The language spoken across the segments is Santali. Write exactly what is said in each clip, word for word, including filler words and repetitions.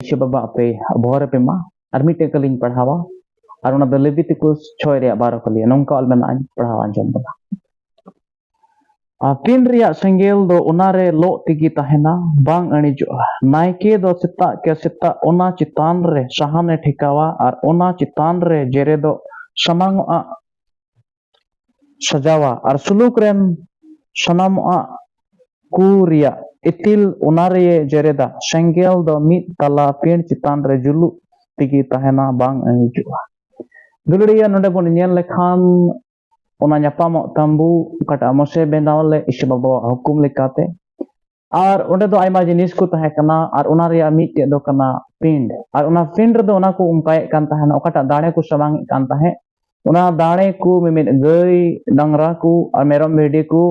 ᱤᱥᱚᱨ ᱵᱟᱵᱟ ᱟᱯᱮ ᱵᱷᱚᱨ ᱟᱯᱮ ᱢᱟ᱾ ᱟᱨ ᱢᱤᱫᱴᱮᱡ ᱠᱟᱹᱞᱤᱧ ᱯᱟᱲᱦᱟᱣᱟ, ᱟᱨ ᱚᱱᱟ ᱫᱚ ᱞᱮᱵᱤᱛᱤᱠᱩᱥ ᱪᱷᱚᱭ ᱨᱮᱭᱟᱜ ᱵᱟᱨᱚ ᱠᱟᱹᱞᱤ, ᱱᱚᱝᱠᱟ ᱚᱞ ᱢᱮᱱᱟᱜᱼᱟ, ᱤᱧ ᱯᱟᱲᱦᱟᱣ ᱟᱸᱡᱚᱢ ᱵᱚᱱᱟ᱾ ᱟᱨ ᱯᱤᱸᱰ ᱨᱮᱭᱟᱜ ᱥᱮᱸᱜᱮᱞ ᱫᱚ ᱚᱱᱟᱨᱮ ᱞᱚᱜ ᱛᱮᱜᱮ ᱛᱟᱦᱮᱱᱟ, ᱵᱟᱝ ᱤᱬᱤᱡᱚᱜᱼᱟ᱾ ᱱᱟᱭᱠᱮ ᱫᱚ ᱥᱮᱛᱟᱜ ᱠᱮ ᱥᱮᱛᱟᱜ ᱚᱱᱟ ᱪᱮᱛᱟᱱ ᱨᱮ ᱥᱟᱦᱟᱱᱮ ᱴᱷᱮᱠᱟᱣᱟ ᱟᱨ ᱚᱱᱟ ᱪᱮᱛᱟᱱ ᱨᱮ ᱡᱮᱨᱮᱫᱚᱜ ᱥᱟᱢᱟᱝᱚᱜᱼᱟ ᱥᱟᱡᱟᱣᱟ ᱟᱨ ᱥᱩᱞᱩᱠ ᱨᱮᱱ ᱥᱟᱱᱟᱢᱚᱜᱼᱟ ᱠᱚ ᱨᱮᱭᱟᱜ ᱤᱛᱤᱞ ᱚᱱᱟ ᱨᱮᱭᱮ ᱡᱮᱨᱮᱫᱟ᱾ ᱥᱮᱸᱜᱮᱞ ᱫᱚ ᱢᱤᱫ ᱛᱟᱞᱟ ᱯᱤᱸᱰ ᱪᱮᱛᱟᱱ ᱨᱮ ᱡᱩᱞᱩᱜ ᱛᱮᱜᱮ ᱛᱟᱦᱮᱱᱟ, ᱵᱟᱝ ᱤᱬᱤᱡᱚᱜᱼᱟ᱾ ᱫᱩᱞᱟᱹᱲᱤᱭᱟᱹ, ᱱᱚᱰᱮ ᱵᱚᱱ ᱧᱮᱞ ᱞᱮᱠᱷᱟᱱ ᱚᱱᱟ ᱧᱟᱯᱟᱢᱚᱜ ᱛᱟᱢᱵᱩ ᱚᱠᱟᱴᱟᱜ ᱢᱚᱥᱮ ᱵᱮᱱᱟᱣ ᱞᱮ ᱤᱥᱚᱨ ᱵᱟᱵᱟᱣᱟᱜ ᱦᱩᱠᱩᱢ ᱞᱮᱠᱟᱛᱮ, ᱟᱨ ᱚᱸᱰᱮ ᱫᱚ ᱟᱭᱢᱟ ᱡᱤᱱᱤᱥ ᱠᱚ ᱛᱟᱦᱮᱸ ᱠᱟᱱᱟ, ᱟᱨ ᱚᱱᱟ ᱨᱮᱭᱟᱜ ᱢᱤᱫᱴᱮᱡ ᱫᱚ ᱠᱟᱱᱟ ᱯᱤᱸᱰ᱾ ᱟᱨ ᱚᱱᱟ ᱯᱤᱸᱰ ᱨᱮᱫᱚ ᱚᱱᱟ ᱠᱚ ᱚᱱᱠᱟᱭᱮᱫ ᱠᱟᱱ ᱛᱟᱦᱮᱱᱟ, ᱚᱠᱟᱴᱟᱜ ᱫᱟᱲᱮ ᱠᱚ ᱥᱟᱢᱟᱝ ᱮᱫ ᱠᱟᱱ ᱛᱟᱦᱮᱸᱫ, ᱚᱱᱟ ᱫᱟᱲᱮ ᱠᱚ ᱢᱤᱢᱤᱫ ᱜᱟᱹᱭ ᱰᱟᱝᱨᱟ ᱠᱚ ᱟᱨ ᱢᱮᱨᱚᱢ ᱵᱷᱤᱰᱤ ᱠᱚ,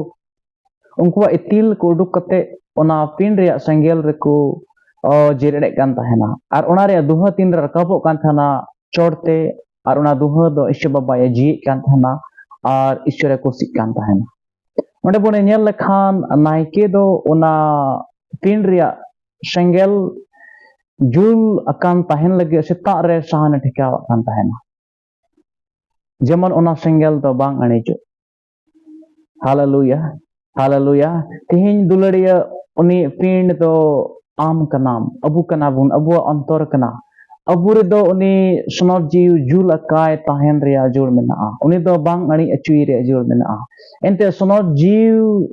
ᱩᱱᱠᱩᱣᱟᱜ ᱤᱛᱤᱞ ᱠᱚ ᱩᱰᱩᱠ ᱠᱟᱛᱮ ᱚᱱᱟ ᱯᱤᱸᱰ ᱨᱮᱭᱟᱜ ᱥᱮᱸᱜᱮᱞ ᱨᱮᱠᱚ, ᱚ, ᱡᱮᱨᱮᱫ ᱮᱫ ᱠᱟᱱ ᱛᱟᱦᱮᱱᱟ᱾ ᱟᱨ ᱚᱱᱟ ᱨᱮᱭᱟᱜ ᱫᱩᱦᱟᱹ ᱛᱤᱱ ᱨᱮ ᱨᱟᱠᱟᱵᱚᱜ ᱠᱟᱱ ᱛᱟᱦᱮᱱᱟ ᱪᱚᱴ ᱛᱮ, ᱟᱨ ᱚᱱᱟ ᱫᱩᱦᱟᱹ ᱫᱚ ᱤᱥᱚᱨ ᱵᱟᱵᱟᱭ ᱡᱤᱣᱤᱭᱮᱫ ᱠᱟᱱ ᱛᱟᱦᱮᱱᱟ ᱟᱨ ᱤᱥᱚᱨᱮ ᱠᱩᱥᱤᱜ ᱠᱟᱱ ᱛᱟᱦᱮᱱᱟ᱾ ᱚᱸᱰᱮ ᱵᱚᱱ ᱧᱮᱞ ᱞᱮᱠᱷᱟᱱ, ᱱᱟᱭᱠᱮ ᱫᱚ ᱚᱱᱟ ᱯᱤᱸᱰ ᱨᱮᱭᱟᱜ ᱥᱮᱸᱜᱮᱞ ᱡᱩᱞ ᱟᱠᱟᱱ ᱛᱟᱦᱮᱱ ᱞᱟᱹᱜᱤᱫ ᱥᱮᱛᱟᱜ ᱨᱮ ᱥᱟᱦᱟᱱᱮ ᱴᱷᱮᱠᱟᱣᱟᱜ ᱠᱟᱱ ᱛᱟᱦᱮᱱᱟ, ᱡᱮᱢᱚᱱ ᱚᱱᱟ ᱥᱮᱸᱜᱮᱞ ᱫᱚ ᱵᱟᱝ ᱤᱬᱤᱡᱚᱜ᱾ ᱦᱟᱞᱮᱞᱩᱭᱟ, ᱦᱟᱞᱮᱞᱩᱭᱟ᱾ ᱛᱮᱦᱮᱧ ᱫᱩᱞᱟᱹᱲᱤᱭᱟᱹ, ᱩᱱᱤ ᱯᱤᱸᱰ ᱫᱚ ᱟᱢ ᱠᱟᱱᱟᱢ, ᱟᱵᱚ ᱠᱟᱱᱟ ᱵᱚᱱ, ᱟᱵᱚᱣᱟᱜ ᱚᱱᱛᱚᱨ ᱠᱟᱱᱟ᱾ ᱟᱵᱚ ᱨᱮᱫᱚ ᱩᱱᱤ ᱥᱚᱱᱚᱛ ᱡᱤᱣᱤ ᱡᱩᱞ ᱟᱠᱟᱭ ᱛᱟᱦᱮᱱ ᱨᱮᱭᱟᱜ ᱡᱳᱨ ᱢᱮᱱᱟᱜᱼᱟ, ᱩᱱᱤ ᱫᱚ ᱵᱟᱝ ᱤᱬᱤᱡ ᱚᱪᱚᱭ ᱨᱮᱭᱟᱜ ᱡᱳᱨ ᱢᱮᱱᱟᱜᱼᱟ᱾ ᱮᱱᱛᱮ ᱥᱚᱱᱚᱛ ᱡᱤᱣᱤ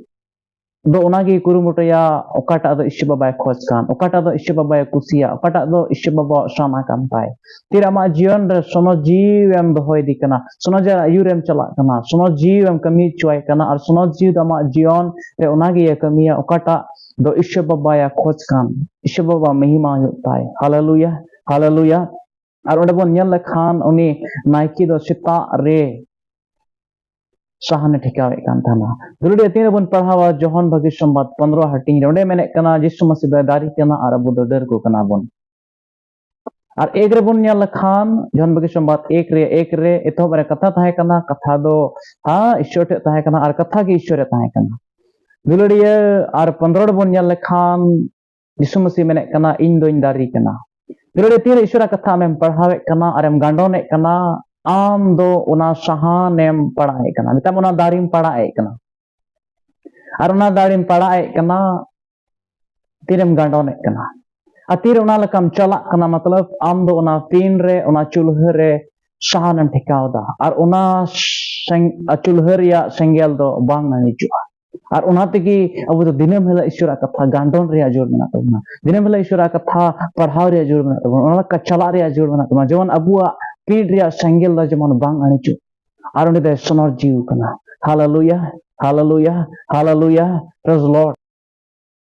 ᱫᱚ ᱚᱱᱟᱜᱮ ᱠᱩᱨᱩᱢᱩᱴᱩᱭᱟ, ᱚᱠᱟᱴᱟᱜ ᱫᱚ ᱤᱥᱚᱨ ᱵᱟᱵᱟᱭ ᱠᱷᱚᱡᱽ ᱠᱟᱱ, ᱚᱠᱟᱴᱟᱜ ᱫᱚ ᱤᱥᱚᱨ ᱵᱟᱵᱟᱭ ᱠᱩᱥᱤᱭᱟᱜ, ᱚᱠᱟᱴᱟᱜ ᱫᱚ ᱤᱥᱚᱨ ᱵᱟᱵᱟᱣᱟᱜ ᱥᱟᱱᱟ ᱠᱟᱱ ᱛᱟᱭ᱾ ᱛᱤᱨᱮ ᱟᱢᱟᱜ ᱡᱤᱭᱚᱱ ᱨᱮ ᱥᱚᱱᱚᱛ ᱡᱤᱣᱤ ᱮᱢ ᱫᱚᱦᱚ ᱤᱫᱤ ᱠᱟᱱᱟ, ᱥᱚᱱᱚᱛ ᱡᱤᱣᱤ ᱟᱭᱩᱨ ᱮᱢ ᱪᱟᱞᱟᱜ ᱠᱟᱱᱟ, ᱥᱚᱱᱚᱛ ᱡᱤᱣᱤ ᱮᱢ ᱠᱟᱹᱢᱤ ᱦᱚᱪᱚᱣᱟᱭ ᱠᱟᱱᱟ, ᱟᱨ ᱥᱚᱱᱚᱛ ᱡᱤᱣᱤ ᱫᱚ ᱟᱢᱟᱜ ᱡᱤᱭᱚᱱ ᱨᱮ ᱚᱱᱟᱜᱮ ᱠᱟᱹᱢᱤᱭᱟ, ᱚᱠᱟᱴᱟᱜ ᱫᱚ ᱤᱥᱚᱨ ᱵᱟᱵᱟᱭ ᱠᱷᱚᱡᱽ ᱠᱟᱱ, ᱤᱥᱚᱨ ᱵᱟᱵᱟ ᱢᱚᱦᱤᱢᱟ ᱦᱩᱭᱩᱜ ᱛᱟᱭ᱾ ᱦᱟᱞᱮᱞᱩᱭᱟ, ᱦᱟᱞᱮᱞᱩᱭᱟ᱾ ᱟᱨ ᱚᱸᱰᱮ ᱵᱚᱱ ᱧᱮᱞ ᱞᱮᱠᱷᱟᱱ, ᱩᱱᱤ ᱱᱟᱭᱠᱮ ᱫᱚ ᱥᱮᱛᱟᱜ ᱨᱮ ᱥᱟᱦᱟᱱᱮ ᱴᱷᱮᱠᱟᱣᱮᱫ ᱠᱟᱱ ᱛᱟᱦᱮᱱᱟ᱾ ᱫᱩᱞᱟᱹᱲᱤᱭᱟᱹ, ᱛᱤᱱ ᱨᱮᱵᱚᱱ ᱯᱟᱲᱦᱟᱣᱟ ᱡᱚᱦᱚᱱ ᱵᱷᱟᱹᱜᱤ ᱥᱚᱢᱵᱟᱫ ᱯᱚᱱᱨᱚ ᱦᱟᱹᱴᱤᱧ ᱨᱮ, ᱚᱸᱰᱮ ᱢᱮᱱᱮᱫ ᱠᱟᱱᱟ, ᱡᱤᱥᱩ ᱢᱟᱹᱥᱤ ᱫᱚᱭ ᱫᱟᱨᱮ ᱠᱟᱱᱟ ᱟᱨ ᱟᱵᱚ ᱫᱚ ᱰᱟᱹᱨ ᱠᱚ ᱠᱟᱱᱟ ᱵᱚᱱ᱾ ᱟᱨ ᱮᱠ ᱨᱮᱵᱚᱱ ᱧᱮᱞ ᱞᱮᱠᱷᱟᱱ, ᱡᱚᱦᱚᱱ ᱵᱷᱟᱹᱜᱤ ᱥᱚᱢᱵᱟᱫ ᱮᱠ ᱨᱮ, ᱮᱠ ᱨᱮ ᱮᱛᱚᱦᱚᱵ ᱨᱮ ᱠᱟᱛᱷᱟ ᱛᱟᱦᱮᱸ ᱠᱟᱱᱟ, ᱠᱟᱛᱷᱟ ᱫᱚ ᱦᱟ ᱤᱥᱚᱨ ᱴᱷᱮᱱ ᱛᱟᱦᱮᱸ ᱠᱟᱱᱟ ᱟᱨ ᱠᱟᱛᱷᱟ ᱜᱮ ᱤᱥᱚᱨ ᱮ ᱛᱟᱦᱮᱸ ᱠᱟᱱᱟ᱾ ᱫᱩᱞᱟᱹᱲᱤᱭᱟᱹ, ᱟᱨ ᱯᱚᱱᱨᱚ ᱨᱮᱵᱚᱱ ᱧᱮᱞ ᱞᱮᱠᱷᱟᱱ, ᱡᱤᱥᱩ ᱢᱟᱹᱥᱤ ᱢᱮᱱᱮᱫ ᱠᱟᱱᱟ, ᱤᱧ ᱫᱚᱧ ᱫᱟᱨᱮ ᱠᱟᱱᱟ᱾ ᱛᱤᱨᱮ ᱛᱤᱨᱮ ᱤᱥᱚᱨᱟᱜ ᱠᱟᱛᱷᱟ ᱟᱢᱮᱢ ᱯᱟᱲᱦᱟᱣᱮᱫ ᱠᱟᱱᱟ ᱟᱨᱮᱢ ᱜᱟᱸᱰᱚᱱᱮᱫ ᱠᱟᱱᱟ, ᱟᱢ ᱫᱚ ᱚᱱᱟ ᱥᱟᱦᱟᱱᱮᱢ ᱯᱟᱲᱟᱜ ᱮᱫ ᱠᱟᱱᱟ, ᱢᱮᱛᱟᱢ ᱚᱱᱟ ᱫᱟᱨᱮᱢ ᱯᱟᱲᱟᱜ ᱮᱫ ᱠᱟᱱᱟ᱾ ᱟᱨ ᱚᱱᱟ ᱫᱟᱨᱮᱢ ᱯᱟᱲᱟᱜ ᱮᱫ ᱠᱟᱱᱟ, ᱛᱤᱨᱮᱢ ᱜᱟᱸᱰᱚᱱᱮᱫ ᱠᱟᱱᱟ, ᱟᱨ ᱛᱤᱨᱮ ᱚᱱᱟ ᱞᱮᱠᱟᱢ ᱪᱟᱞᱟᱜ ᱠᱟᱱᱟ, ᱢᱚᱛᱞᱚᱵ ᱟᱢ ᱫᱚ ᱚᱱᱟ ᱯᱤᱱ ᱨᱮ, ᱚᱱᱟ ᱪᱩᱞᱦᱟᱹ ᱨᱮ ᱥᱟᱦᱟᱱᱮᱢ ᱴᱷᱮᱠᱟᱣ ᱮᱫᱟ, ᱟᱨ ᱚᱱᱟ ᱥᱮᱝ-, ᱟᱨ ᱪᱩᱞᱦᱟᱹ ᱨᱮᱭᱟᱜ ᱥᱮᱸᱜᱮᱞ ᱫᱚ ᱵᱟᱝ ᱤᱬᱤᱡᱚᱜᱼᱟ᱾ ᱟᱨ ᱚᱱᱟ ᱛᱮᱜᱮ ᱟᱵᱚ ᱫᱚ ᱫᱤᱱᱟᱹᱢ ᱦᱤᱞᱳᱜ ᱤᱥᱚᱨᱟᱜ ᱠᱟᱛᱷᱟ ᱜᱟᱸᱰᱚᱱ ᱨᱮᱭᱟᱜ ᱡᱳᱨ ᱢᱮᱱᱟᱜ ᱛᱟᱵᱚᱱᱟ, ᱫᱤᱱᱟᱹᱢ ᱦᱤᱞᱳᱜ ᱤᱥᱚᱨᱟᱜ ᱠᱟᱛᱷᱟ ᱯᱟᱲᱦᱟᱣ ᱨᱮᱭᱟᱜ ᱡᱳᱨ ᱢᱮᱱᱟᱜ ᱛᱟᱵᱚᱱᱟ, ᱚᱱᱟ ᱞᱮᱠᱟ ᱪᱟᱞᱟᱜ ᱨᱮᱭᱟᱜ ᱡᱳᱨ ᱢᱮᱱᱟᱜ ᱛᱟᱵᱚᱱᱟ, ᱡᱮᱢᱚᱱ ᱟᱵᱚᱣᱟᱜ ᱯᱤᱱ ᱨᱮᱭᱟᱜ ᱥᱮᱸᱜᱮᱞ ᱫᱚ ᱡᱮᱢᱚᱱ ᱵᱟᱝ ᱤᱬᱤᱡᱚᱜ᱾ ᱟᱨ ᱩᱱᱤ ᱫᱚᱭ ᱥᱚᱱᱚᱨ ᱡᱤᱣᱤ ᱠᱟᱱᱟ᱾ ᱦᱟᱞᱮᱞᱩᱭᱟ, ᱦᱟᱞᱮᱞᱩᱭᱟ, ᱦᱟᱞᱮᱞᱩᱭᱟ, praise the Lord᱾